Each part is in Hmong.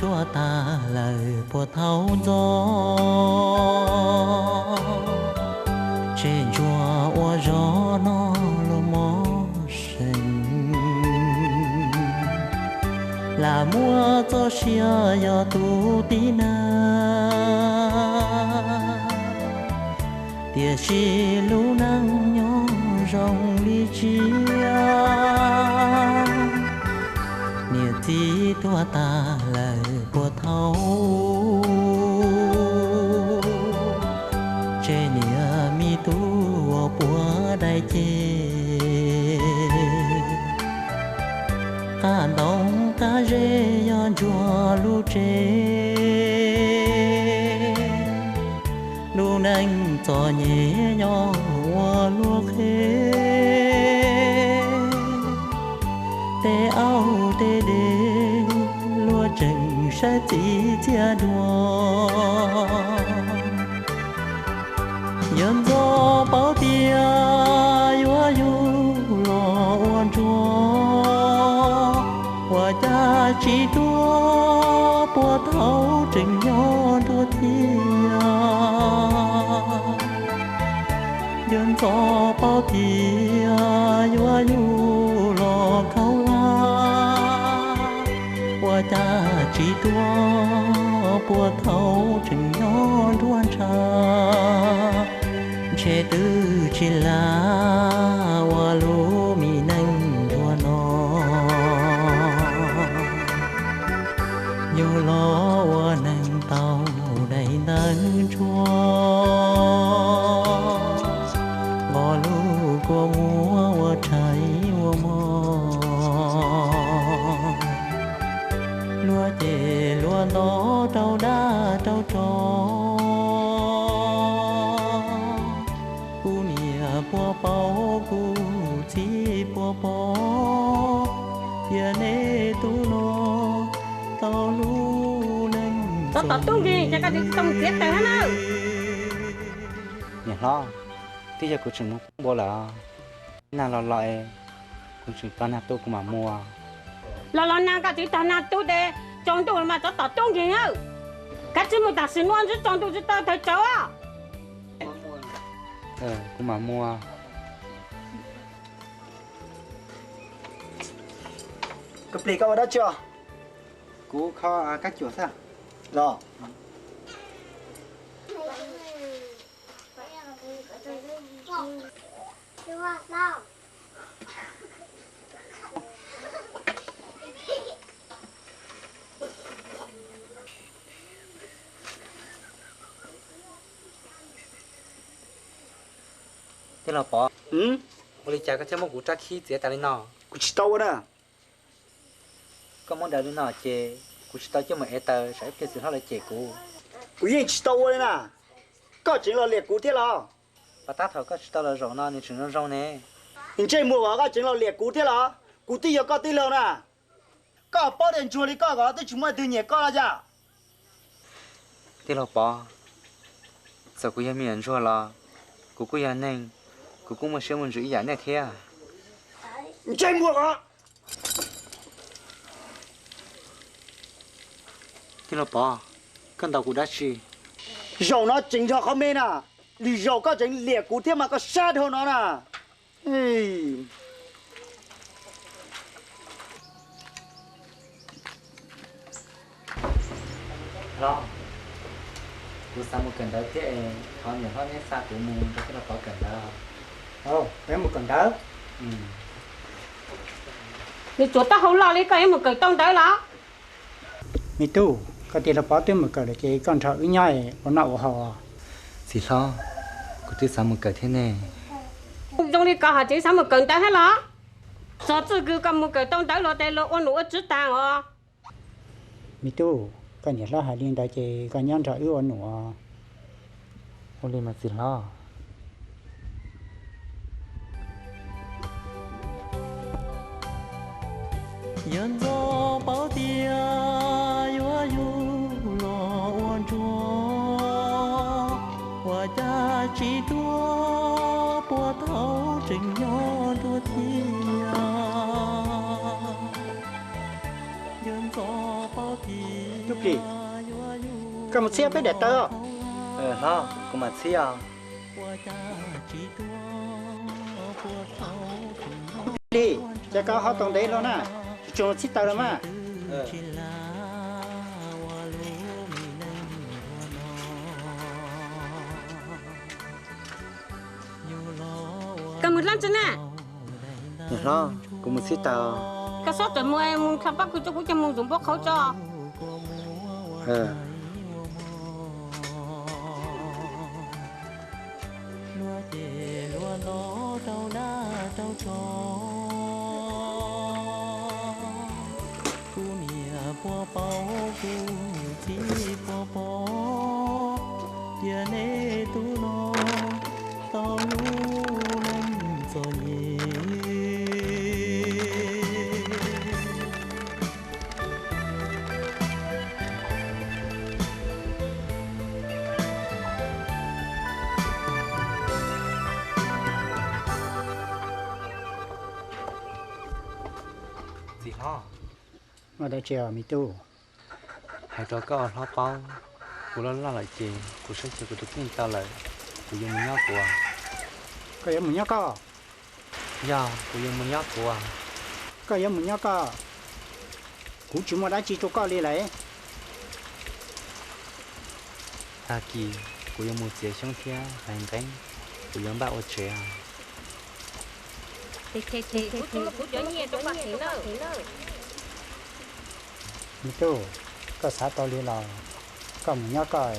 Tuag tag lawm puag thaum ntxov, tseg ntsuag ua zog no los mos seem. Lam muaj txoj sia yog tus tib neeg, tiam sis lub neej nyob zoo li tsiaj. Niam txiv tuag tag lawm puag thaum, tseg niam me tub ua puag daim ceg. Qab ntoo qab zeb yog ntsuag lub tsev, lub neej txom nyem nyob ua luag qhev. Tej aub tej de luag tseem saib txiv txiaj duaj. Yawg ntxov paub tias yuav yug los ua ntsuag, ua cas tsis tuag puag thaum tseem nyob nruab thiab. Yawg ntxov paub tias yuav yug los khaub hlab, ua cas tsis tuag puag thaum tseem nyob nruab nrha. Ntshe twb tsis lam ua lub me neej nruab no, yug los ua neeg tau daim ntawv ntsuag, nqos lub kua muag ua tshais ua mov. Luag cem luag nto rau dab rau tsov, kuv niam puas paub kuv txiv puas pom, cia nej tub no tau lub neej. Txhob tom tub nkeeg, ces koj txiv tsis tau mus txiav taws hab na. Niam hlob, twb yog kuv tseem mus poob npua lawm, nag los los es kuv tseem tog nag tu kuv mam mus. Los los nag koj txiv tog nag tu ces tsaus ntuj los mas txhob tom tub nkeeg na. Kav tsij mus tam sim no, tsaus ntuj tsis tau thaws tsaus. Kuv mam mus. Koj plis koj ua dab tsi os? Kuv kho kab cuam xwb los. Tij laug Pov, ua li cas koj thiaj muab kuv rab khib txiav tas li no? Kuv tsis tau ua na. Koj muab daws li no ces kuv tsis tau coj mus ev taws, tsam ib pliag txiv hlob lawv cem kuv. Kuv yeej tsis tau ua li na. Koj tseem los liam kuv thiab los? Pas tab thaum koj tsis tau los zaum no nws tseem zoo zoo ne. Ntsej muag os, koj tseem los liam kuv thiab los? Kuv twb yog koj tij laug na. Koj paub tias ntsuag li koj ko twb tsis muaj leej twg nyiam koj los cas? Tij laug Pov, txawm kuv yog me nyuam ntsuag los kuv kuj yog neeg, kuv kuj muaj siab muaj ntsws ib yam nej thiab. Ntsej muag os! Tij laug Pov, koj ntaus kuv dab tsi? Zaum no tseem yog qhov me na, lwm zaus koj tseem liam kuv thiab mas koj sab dhau no na. Hlob, kuv xav mus kawm ntawv thiab es thov niam hlob neb xa kuv mus nrog tij laug Pov kawm ntawv. Peb mus kawm ntawv? Nws tsuav taub hau loj li koj yuav mus kawm tau ntawv los? Me tub, koj tij laug Pov twb mus kawm lawm ces koj nrog wb nyob ua noj ua haus. Txiv hlob, kuv twb xav mus kawm thiab ne. Zoo li koj hais tseem xav mus kawm ntawv thiab los? Txog txij kws koj mus kawm tau ntawv los ces los ua num ua tswv tas os. Me tub, koj niam hlob hais li ntawd ces koj nyob nrog wb ua num os. Ua li mas txiv hlob. Yawg ntxov paub tias yuav yug los ua ntsuag, ua cas tsis tuag puag thaum tseem nyob nruab thiab. Yawg ntxov paub tias Koj mus txhib peb daim taw. Hlob, kuv mam txhib os. Li, ces koj ho tau ntev los na, tsis txhob txhib taw los mas. Koj mus dlaab tsi na? Hlob, kuv mus txhib taw. Koj xob tawm mus, mus nrhav pob kws rau kuv coj mus zuv npua qhauv tso. Kuv niam puas paub, kuv txiv puas pom, tias nej tub no tau lub neej txom nyem. Txiv hlob, muaj dab tsi os me tub? Hais rau koj hlob paub, kuv loj loj lawm ces kuv saib xyuas kuv tus kheej tau lawm, kuv yuav mus nyob kuv. Koj yuav mus nyob koj? Yog, kuv yuav mus nyob kuv. Koj yuav mus nyob koj, kuv tsis muaj dab tsi rau koj li lawm. Tag kis kuv yuav mus txiav xyoob thiab hlais nqeeb, kuv yuav npaj ua tsev. Me tub, koj xav tau li los koj mus nyob koj,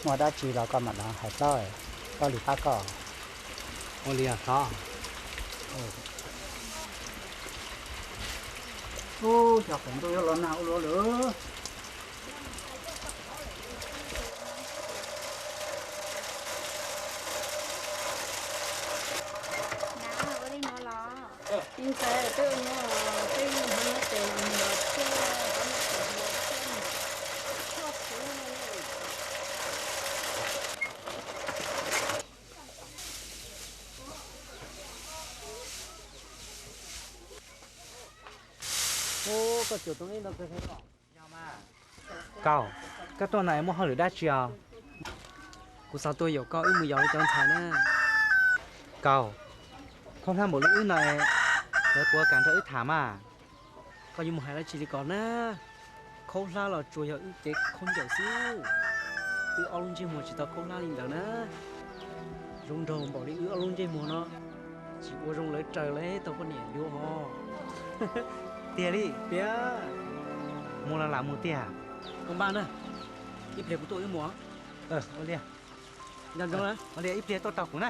muaj dab tsi los koj mam li hais hlob, hlob li pab koj. Ua li os hlob. Ub, xyov qaum ntuj yuav los nag ua luaj lawm. Kaus, koj tuaj no es muaj hauj lwm dab tsi os? Kuv xav tuaj yaum koj wb mus yos li cov ntxhais na. Kaus, khaub hlab npaum li wb no es lawv puas kam nrog wb tham mas? Koj yuav mus hais dab tsi li ko na? Khaub hlab los tsuas yog wb cev khaub ncaws xwb. Wb ob lub ntsej muag tsis tau khaub hlab li ntawd na. Zoo nraug npaum li wb ob lub ntsej muag no, tsis ua zoo lawv raws lawv tau poj niam yuav os. Tiag li tiag. Mus los lam mus tiag. Koj npaj na, ib pliag kuv tuaj wb mus. Ua li, ib pliag tuaj tos kuv na.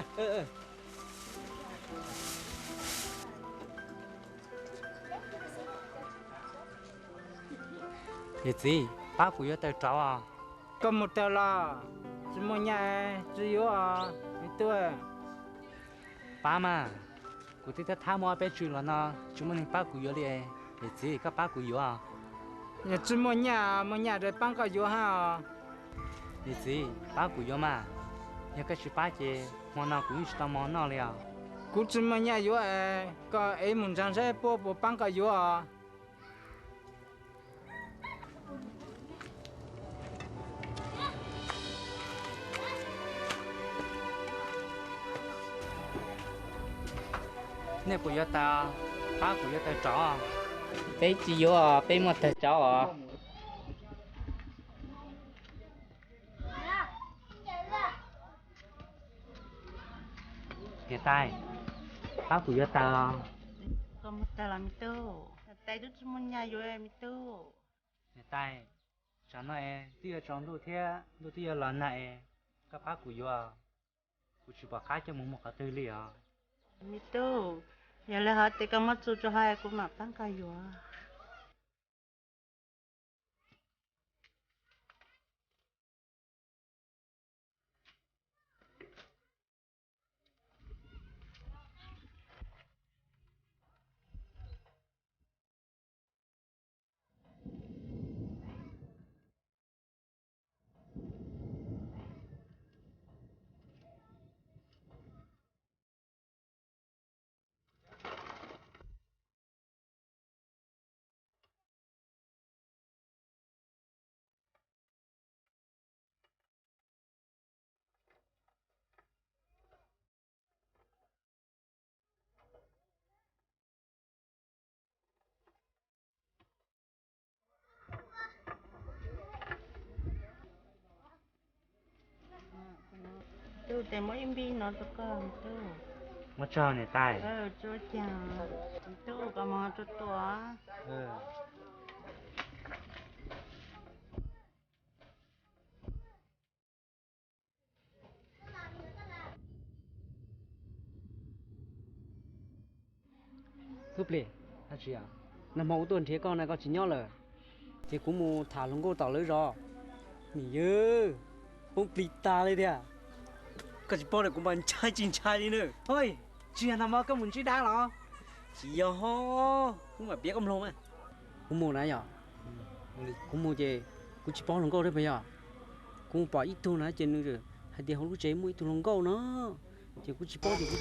Niam txiv, pab kuv yuav taws rauv os. Koj mus taws los? Tsis muaj nyaj, tsis yuav os me tub. Pab mas, kuv twb thab thab muaj ob peb tswm los no tsis muaj neeg pab kuv yuav li. Niam txiv, koj pab kuv yuav. Yog tsis muaj nyaj, muaj nyaj rau pab koj yuav hab os. Niam txiv, pab kuv yuav mas, yog koj tsis pab ces hmo no kuv yeej tsis tau mov noj li os. Kuv tsis muaj nyaj yuav es koj ev mus ntsaag saib puab puas pab koj yuav os. Nej puas yuav taws? Pab kuv yuav taws rauv. Peb tsis yuav os, peb muaj taws rauv os. Niam tais, pab kuv yuav taws os. Koj muaj taws los me tub? Niam tais, twb tsis muaj nyaj yuav me tub. Niam tais, tsam no es twb yuav tsaus ntuj thiab ntuj twb yuav los nag es, koj pab kuv yuav, kuv tsis pom qab coj mus muag qhov twg li os. Me tub, yog li hov ces koj muab txuj rau hov kuv mam pab koj yuav. Tes muab ib npib no rau koj tub. Muab tsaug niam tais. Tub, koj mus rau tua. Tub Plis, nag hmo kuv tuaj nrhiav koj na koj tsis nyob lawm, ces kuv mus tham hluas nkauj tom lawv zos. Niam yawg, poob plig tag li tiag. Koj tsis paub na, kuv mas ntshai tsis ntshai li na. Tsis yog nag hmo koj mus ntsib dab los? Tsis yog ho, kuv mam piav koj mloog mas. Kuv mus na yom, kuv mus ces kuv tsis paub hluas nkauj thiab puas yog? Kuv mus pom ib tug na ces nws hais tias hauv lub tsev muaj ib tug hluas nkauj no, ces kuv tsis paub ces kuv